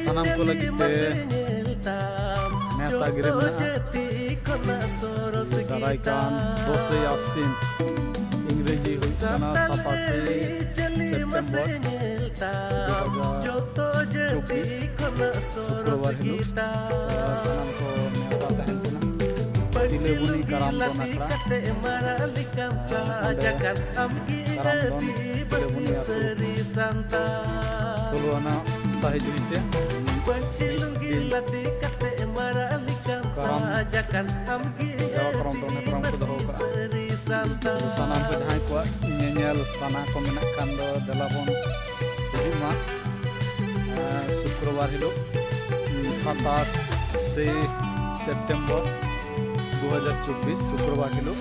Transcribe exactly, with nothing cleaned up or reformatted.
ᱥᱟᱱᱟᱢ ᱠᱚ ᱞᱟᱹᱜᱤᱫ ᱛᱮ ᱱᱮᱣᱛᱟ ᱜᱤᱨᱟᱹ ᱢᱮᱱᱟᱜᱼᱟ᱾ ᱫᱟᱨᱟᱭ ᱠᱟᱱ ᱫᱚᱥᱮᱭ ᱟᱥᱤᱱ, ᱤᱝᱨᱮᱡᱤ ᱦᱩᱭᱩᱜ ᱠᱟᱱᱟ ᱥᱟᱛᱟᱥᱤ ᱥᱮᱯᱴᱮᱢᱵᱚᱨ ᱫᱩ ᱦᱟᱡᱟᱨ ᱪᱚᱵᱵᱤᱥ, ᱥᱩᱠᱨᱚᱵᱟᱨ ᱦᱤᱞᱳᱜ᱾ ᱥᱟᱱᱟᱢ ᱠᱚ ᱱᱮᱣᱛᱟ ᱛᱟᱦᱮᱱ ᱠᱟᱱᱟ᱾ ᱛᱤᱞᱟᱹᱵᱚᱱᱤ ᱠᱟᱨᱟᱢ ᱫᱚᱱ ᱟᱠᱷᱲᱟ, ᱚᱸᱰᱮ ᱠᱟᱨᱟᱢ ᱫᱚᱱ ᱛᱤᱞᱟᱹᱵᱚᱱᱤ ᱟᱹᱛᱩ, ᱥᱳᱞᱳ ᱟᱱᱟ ᱥᱟᱹᱦᱤ ᱡᱩᱦᱤᱛᱮ ᱢᱤᱫ ᱫᱤᱱ ᱠᱟᱨᱟᱢ, ᱡᱟᱣᱟ ᱠᱟᱨᱟᱢ ᱫᱚᱱ ᱦᱮᱯᱨᱟᱣ ᱠᱚ ᱫᱚᱦᱚ ᱠᱟᱜᱼᱟ᱾ ᱥᱟᱱᱟᱢ ᱠᱚ ᱡᱟᱦᱟᱸᱭ ᱠᱚᱣᱟᱜ ᱧᱮᱧᱮᱞ ᱥᱟᱱᱟ ᱠᱚ ᱢᱮᱱᱟᱜ ᱠᱷᱟᱱ ᱫᱚ ᱫᱮᱞᱟ ᱵᱚᱱ ᱦᱤᱡᱩᱜ ᱢᱟ᱾ ᱟᱨ ᱥᱩᱠᱨᱚᱵᱟᱨ ᱦᱤᱞᱳᱜ, ᱥᱟᱛᱟᱥᱮ ᱥᱮᱯᱴᱮᱢᱵᱚᱨ ᱫᱩ ᱦᱟᱡᱟᱨ ᱪᱚᱵᱵᱤᱥ, ᱥᱩᱠᱨᱚᱵᱟᱨ ᱦᱤᱞᱳᱜ